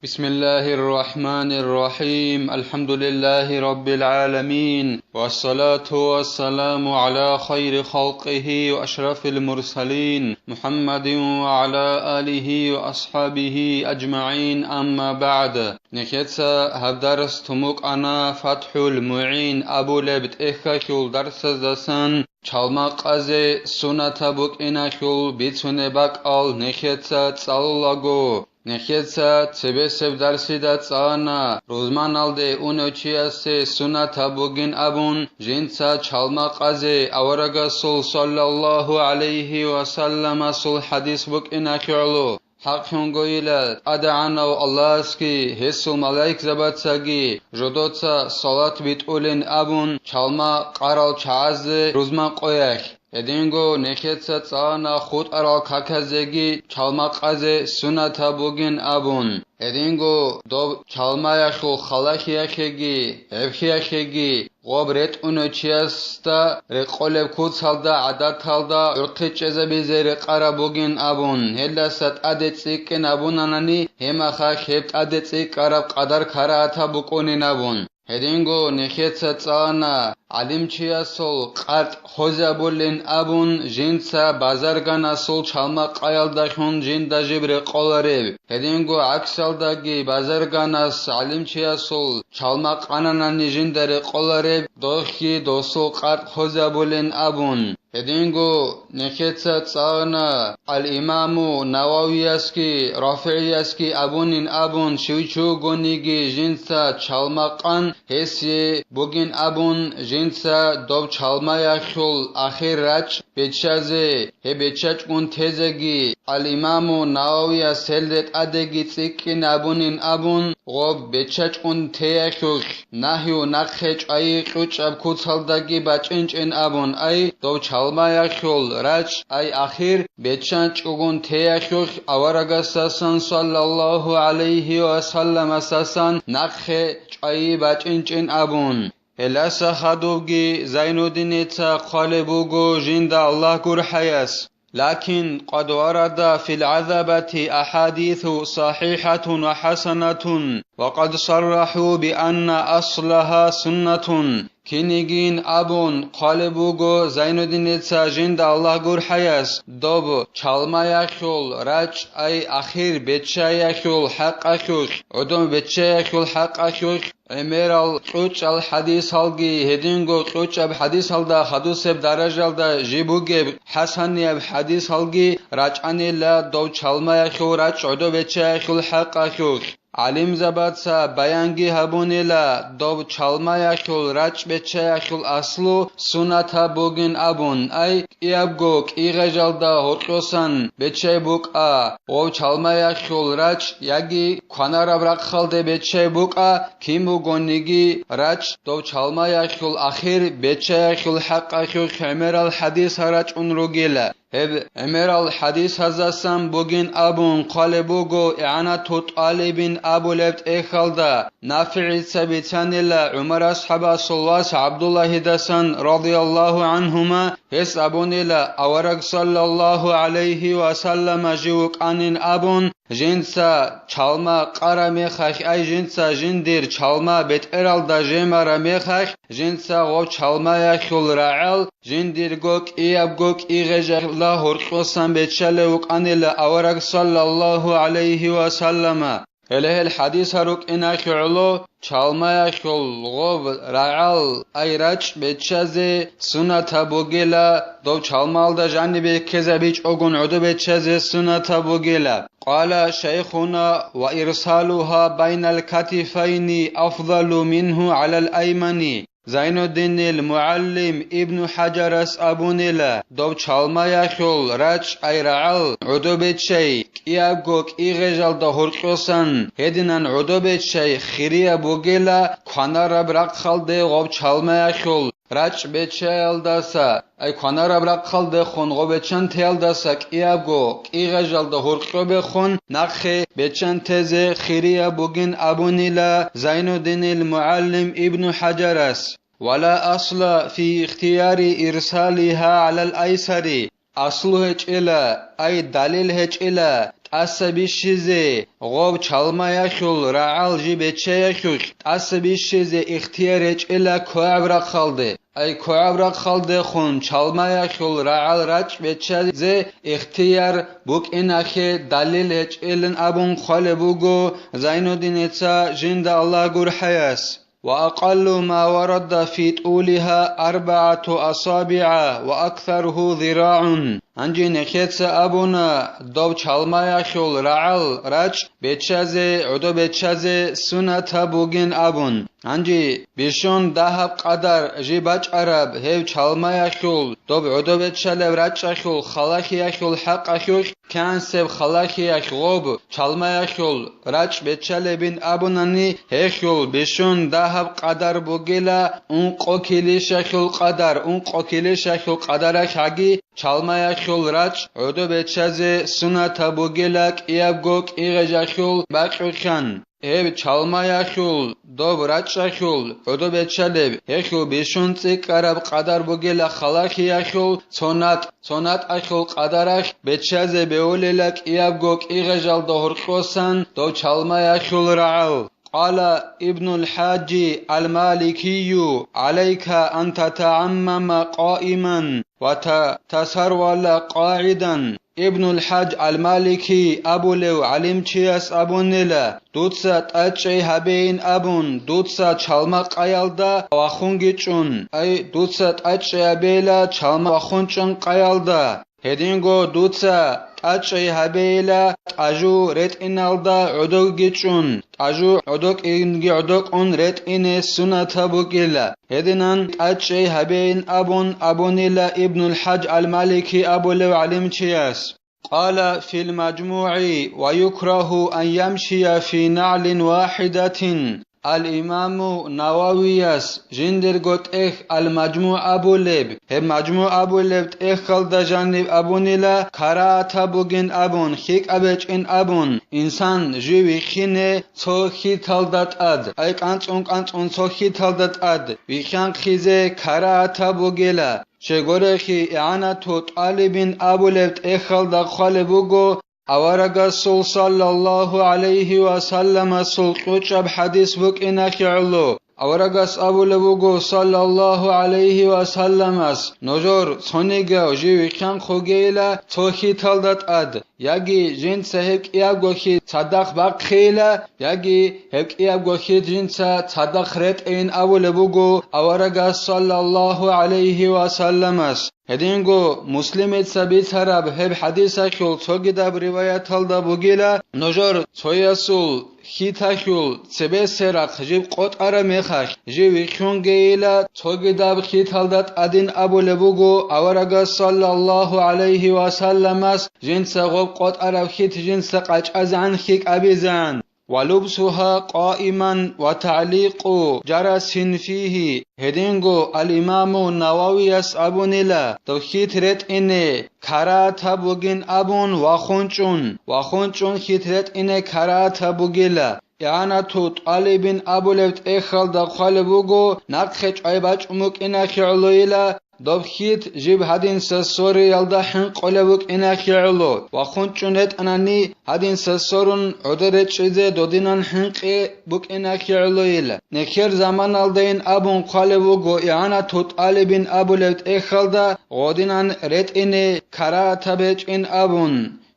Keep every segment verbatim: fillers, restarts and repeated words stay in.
بسم الله الرحمن الرحيم. الحمد لله رب العالمين. والصلاة والسلام على خير خلقه وأشرف المرسلين محمد وعلى آله وأصحابه أجمعين. أما بعد. Нехеца гьаб дарс тумукъана ФатхӀул МугӀин абулеб тӀехьалъул дарсаздасан чалма къазе сунатаб букӀиналъул бицунеб бакӀал нехеца цӀалулаго. Нехеца цебесеб дарсида цӀана, рузманалде унев чиясе сунатаб бугин абун, жинца чалма къазе аварагасул саллаллагьу гӀалайгьи ва салламасул хӀадис букӀиналъе гӀоло. ХӀакълъунгойила, ТӀадегӀанав Аллагьасги гьесул малаикзабацаги жодоца салат битӀулин абун, чалма къарал чагӀазе рузман къоялъ. Гьединго нехеца цӀана хутӀарал каказеги чалма къазе сунатаб бугин абун. Гьединго доб чалмаялъул халахьиялъеги гӀебхьиялъеги гъоб ретӀунев чиясда рекъолеб куцалда гӀадаталда гӀурхъи чӀезабизе рекъараб бугин абун, гьелдаса тӀаде цӀикӀкӀин абунанани, гьемахалъ гьеб тӀаде цӀикӀкӀараб къадар карагьатаб букӀунин абун. Гьединго нехеца цӀана гӀалимчиясул къартӀ хвезабулин абун, жинца базарганасул чалма къаялдалъун жинда жиб рекъолареб. Гьединго гӀаксалдаги базарганас гӀалимчиясул чалма къананани жинда рекъолареб, дохги досул къартӀ хвезабулин абун. Гьединго нехеца цӀана ал-Имаму Нававиясги РафигӀиясги абунин абун, щив чи вугониги жинца чалма къан гьесие бугин абун, жинца доб чалмаялъул ахир рачӀ беччазе, гьеб беччачӀгун тезеги, ал-Имаму Нававияс гьелде тӀадеги цӀикӀкӀин абунин абун, гъоб беччачӀгун теялъулъ, нагью нахъе чӀвайи кьучӀаб куцалдаги бачӀинчӀин абун, ай, дов чалмаялъул рачӀ, ай, ахир беччанчӀогун теялъулъ аварагасдасан, саллаллагьу гӀалайгьи ва салламасдасан, нахъе чӀвайи бачӀинчӀин абун. Гьелдаса хадубги Зайнуддиница хъвалеб буго жинда Аллагь гурхӀаяс. لكن قد ورد في العذبة أحاديث صحيحة وحسنة، وقد صرحوا بأن أصلها سنة. Кинигин абун хъвалеб буго Зайнуддиница жинда Аллагь гурхӀаяс, доб чалмаялъул рачӀ, ай, ахир беччаялъул хӀакъалъулъ, гӀодов беччаялъул хӀакъалъулъ, гӀемерал кьучӀал хӀадисалги, гьединго кьучӀаб хӀадисалда хадусеб даражалда жиб бугеб хӀасанияб хӀадисалги рачӀанила дов чалмаялъул рачӀ гӀодов беччаялъул хӀакъалъулъ. ГӀалимзабаца баянги гьабунила дов чалмаялъул рачӀ беччаялъул аслу сунатаб бугин абун, ай, кӀиябго кӀигъежалда гьоркьосан беччай букӀа, гъов чалмаялъул рачӀ яги кванараб рахъалде беччай букӀа, кин бугониги рачӀ дов чалмаялъул ахир беччаялъул хӀакъалъулъ гӀемерал хӀадисал рачӀун ругила. Гьеб гӀемерал хӀадисаздасан бугин абун хъвалеб буго ИгӀанату ТӀалибин абулеб тӀехьалда, НафигӀица бицанила ГӀумар асхӀабасул вас ГӀабдуллагьидасан, радияллагьу гӀанхума, гьес абунила, авараг, саллаллагьу гӀалайгьи ва саллама, жив вукӀанин абун, жинца чалма къара мехалъ, ай, жинца жиндир чалма бетӀералда жемара мехалъ, жинца гъов чалмаялъул рагӀал жиндирго кӀиябго кӀигъежалда гьоркьосан беччалев вукӀанила авараг, саллаллагьу гӀалайгьи ва саллама. Гьеле гьел хӀадисал рукӀиналъе гӀоло, чалмаялъул гъоб рагӀал, ай, рачӀ беччазе сунатаб бугила, дов чалмалда жанибе ккезабичӀогун гӀодо беччазе сунатаб бугила. قال شيخنا: وإرسالها بين الكتفين أفضل منه على الأيمن. Зайнуддинил мугӀаллим Ибну ХӀажарас абунила, дов чалмаялъул рачӀ, ай, рагӀал гӀодо беччай кӀиябго кӀигъежалда гьоркьосан гьединан гӀодо беччай хирияб бугила кванараб рахъалде гъоб чалмаялъул рачӀ беччаялдаса, ай, кванараб рахъалдехун гъоб беччантеялдаса кӀиябго кӀигъежалда гьоркьобехун нахъе беччантезе хирияб бугин абунила Зайнуддинил мугӀаллим Ибну ХӀажарас. ولا أصل في اختيار إرسالها على الأيسر. Аслу гьечӀила, ай, далил гьечӀила, тӀаса бищизе, гъоб чалмаялъул рагӀал жиб беччаялъулъ тӀаса бищизе ихтияр гьечӀила квегӀаб рахъалде. Ай квегӀаб рахъалдехун чалмаялъул рагӀал рачӀ беччазе ихтияр букӀинахъе далил гьечӀилин абун хъвалеб буго Зайнуддиница, жинда Аллагь гурхӀаяс. وأقل ما ورد في طولها أربعة أصابع وأكثره ذراع. Гьанже нехеца абуна, доб чалмаялъул рагӀал рачӀ беччазе, гӀодо беччазе сунатаб бугин абун. Гьанже бищун дагьаб къадар жиб бачӀараб гьев чалмаялъул, доб гӀодо беччалеб рачӀалъул халахиялъул хӀакъалъулъ кигӀансеб халахиялъ гъоб чалмаялъул рачӀ беччалебин абунани, гьелъул бищун дагьаб къадар бугила ункъо килищалъул къадар, ункъо килищалъул къадаралъ гӀаги чалмаялъул рачӀ гӀодо беччазе сунатаб бугила кӀиябго кӀигъежалъул бакьулъан. Гьеб чалмаялъул, доб рачӀалъул гӀодо беччалеб, гьелъул бищун цӀикӀкӀараб къадар бугила халахиялъул цо натӀ, цо натӀалъул къадаралъ беччазе бегьулила кӀиябго кӀигъежалда гьоркьосан дов чалмаялъул рагӀал. قال ابن الحاج المالكي: عليك أن تتعمم قائما وتتسرول قاعدا. Ибнул ХӀаж Ал-Малики абулев гӀалимчияс абунила: «Дуца тӀачӀей гьабейин абун, дуца чалмакъаялда вахунги чӀун, ай, дуца тӀачӀей гьабейила чалма вахун чӀун къаялда. Гьединго дуца тӀачӀей гьабейила тӀажу ретӀиналда гӀодоги чӀун, тӀажу гӀодокӀинги гӀодокӀун ретӀине сунатаб букӀила». Гьединан тӀачӀей гьабейин абун абунила Ибнул ХӀаж Ал-Малики абулев гӀалимчияс. قال في المجموع: ويكره أن يمشي في نعل واحدة. Ал-Имаму Нававияс жиндирго тӀехь Ал-МажмугӀ абулеб, гьеб МажмугӀ абулеб тӀехьалда жаниб абунила карагьатаб бугин абун, хьикӀаб гьечӀин абун, инсан жив вихьине цо хьиталда тӀад, ай кӀанцӀун-кӀанцӀун цо хьиталда тӀад вихьанхъизе карагьатаб бугила. Щегорехи, ИгӀанату ТӀалибин абулеб тӀехьалда хъвалеб буго, аварагасул саллаллагьу гӀалайгьи ва салламасул кьучӀаб хӀадис букӀиналъе гӀоло. Аварагас абулеб буго, саллаллагьу гӀалайгьи ва салламас: «Нужер цонигав жив вихьанхъугейила цо хьиталда тӀад, яги жинца гьеб кӀиябго хьит цадахъ бахъейила, яги гьеб кӀиябго хьит жинца цадахъ ретӀейин», — абулеб буго аварагас саллаллагьу гӀалайгьи ва салламас. Гьединго Муслимица бицараб гьеб хӀадисалъул цогидаб риваяталда бугила: «Нужер цоясул хьиталъул цебесерахъ жиб къотӀараб мехалъ, жив вихьунгейила цогидаб хьиталда тӀадин», — абулеб буго аварагас саллаллагьу гӀалайгьи ва салламас, жинца гъоб къотӀараб хьит жинца къачӀазегӀан, хьикӀабизегӀан. «ولبسها قائما وتعليق جرس فيه». Гьединго Ал-Имаму Нававияс абунила, дов хьит ретӀине карагьатаб бугин абун вахун чӀун, вахун чӀун хьит ретӀине карагьатаб бугила. ИгӀанату ТӀалибин абулеб тӀехьалда хъвалеб буго, нахъе чӀвай бачӀун букӀиналъе гӀолойила, доб хьит жиб гьадинса сориялда хӀинкъулеб букӀиналъе гӀоло, вахун чӀун ретӀанани, гьадинса сорун гӀодор речӀчӀизе додинан хӀинкъи букӀиналъе гӀолойила. Нехер заманалдайин абун хъвалеб буго, ИгӀанату ТӀалибин абулеб тӀехьалда гъодинан ретӀине карагьатаб гьечӀин абун.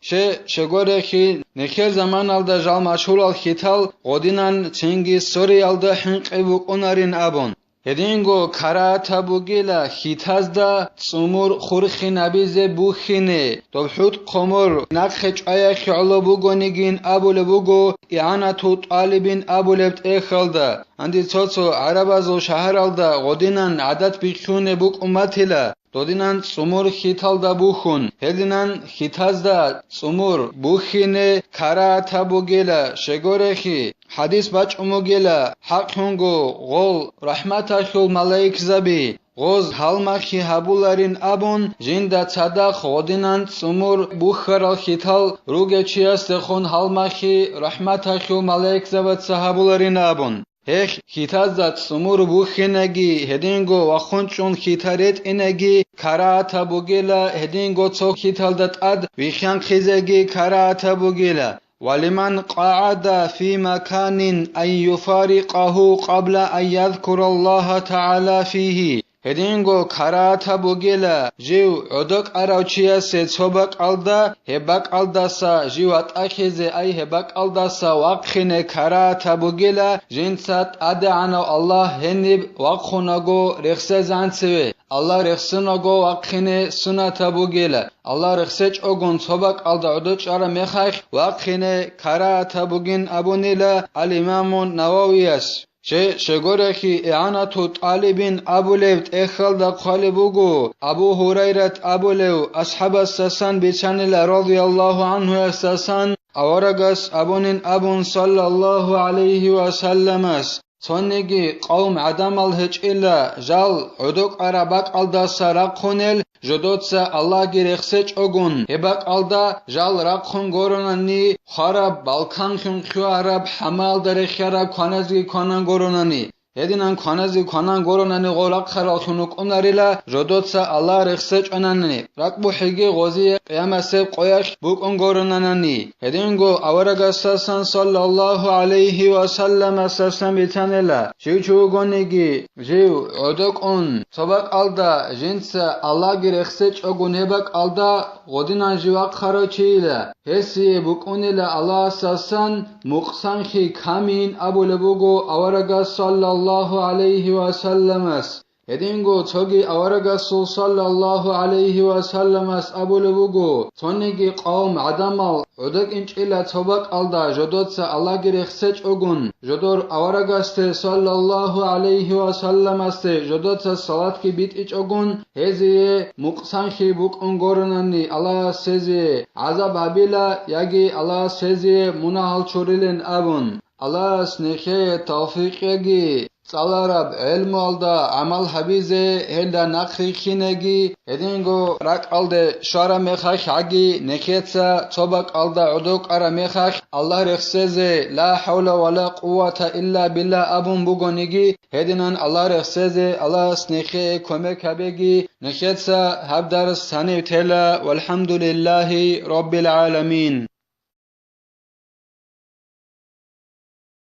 Ще, щегорехи, нехер заманалда жал машгьурал хьитал гъодинан цинги сориялда хӀинкъи букӀунарин абун. Гьединго карагьатаб бугила хьитазда цӀумур хурхинабизе бухьине, доб хӀутӀ-хъомор нахъе чӀваялъе гӀоло бугонигин абулеб буго ИгӀанату ТӀалибин абулеб тӀехьалда. Гьанде цо-цо гӀарабазул шагьаралда гъодинан гӀадат бихьунеб букӀун батила, додинан цӀумур хьиталда бухьун, гьединан хьитазда цӀумур бухьине карагьатаб бугила, щегорехи, хӀадис бачӀун бугила, хӀакълъунго гъол рахӀматалъул малаикзаби, гъоз гьалмагълъи гьабуларин абун, жинда цадахъ гъодинан цӀумур бухьарал хьитал ругев чиясдехун гьалмагълъи рахӀматалъул малаикзабаца гьабуларин абун. Гьелъ хьитазда цӀумур бухьинаги, гьединго вахъун чӀун хьита ретӀинаги карагьатаб бугила, гьединго цо хьиталда тӀад вихьанхъизеги карагьатаб бугила. ولمن قعد في مكان أن يفارقه قبل أن يذكر الله تعالى فيه. Гьединго карагьатаб бугила, жив гӀодокӀарав чиясе цо бакӀалда, гьеб бакӀалдаса жив ватӀахьизе, ай гьеб бакӀалдаса вахъине карагьатаб бугила, жинца ТӀадегӀанав Аллагь гьениб вахъунаго рехсезанцеве, Аллагь рехсунаго вахъине сунатаб бугила. Аллагь рехсечӀогун цо бакӀалда гӀодочӀараб мехалъ вахъине карагьатаб бугин абунила ал-Имаму Нававияс. Щай, щайгурелъул ИгӀанату ТӀалибин абулеб тӀехьалда хъвалеб буго, Абу Гьурайрат абулев асхӀабасдасан бицанила радияллагьу гӀанхуясдасан, аварагас абунин абун саллаллагьу гӀалайгьи ва салламас: цониги къавм гӀадамал гьечӀила жал гӀодокӀараб бакӀалдаса рахъунел, жодоца Аллагьги рехсечӀогун, гьеб бакӀалда жал рахъун горонани, хвараб, балканлъун хъуараб, хӀамалда рехиараб кваназги кванан горонани. Гьединан кваназги кванан горонани гъол рахъараллъун рукӀунарила, жодоца Аллагь рехсечӀонани, ракӀбухӀиги гъозие къиямасеб къоялъ букӀун горонанани. Гьединго аварагасдасан саллаллагьу гӀалайгьи ва салламасдасан бицанила, щив чи вугониги, жив гӀодокӀун, цо бакӀалда жинца Аллагьги рехсечӀогун гьеб бакӀалда гъодинан жив вахъарав чийила, гьесие букӀунила Аллагьасдасан мукъсанлъи камин абулеб буго аварагас саллаллагьу гӀалайгьи ва салламас. Гьединго цоги аварагасул саллаллагьу гӀалайгьи ва салламас абулеб буго: цониги къавм гӀадамал гӀодокӀинчӀила цо бакӀалда жодоца Аллагьги рехсечӀогун, жодор аварагасде саллаллагьу гӀалайгьи ва салламасде жодоца салатги битӀичӀогун, гьезие мукъсанлъи букӀун горонани, Аллагьас гьезие гӀазаб гьабила яги Аллагьас гьезие мунагьал чурилин абун. Аллагьас нехее тавфикъ яги, цӀалараб гӀелмуялда гӀамал гьабизе, гьелда нахъ рихьинеги, гьединго ракӀалде щвараб мехалъ гӀаги, нехеца цо бакӀалда гӀодокӀараб мехалъ Аллагь рехсезе, ла хӀавла ва ла къуввата илла билла абун бугониги, гьединан Аллагь рехсезе, Аллагьас нехее кумек гьабеги, нехеца гьаб дарс гьанив тела. ВалхӀамдулиллагьи раббил гӀаламин.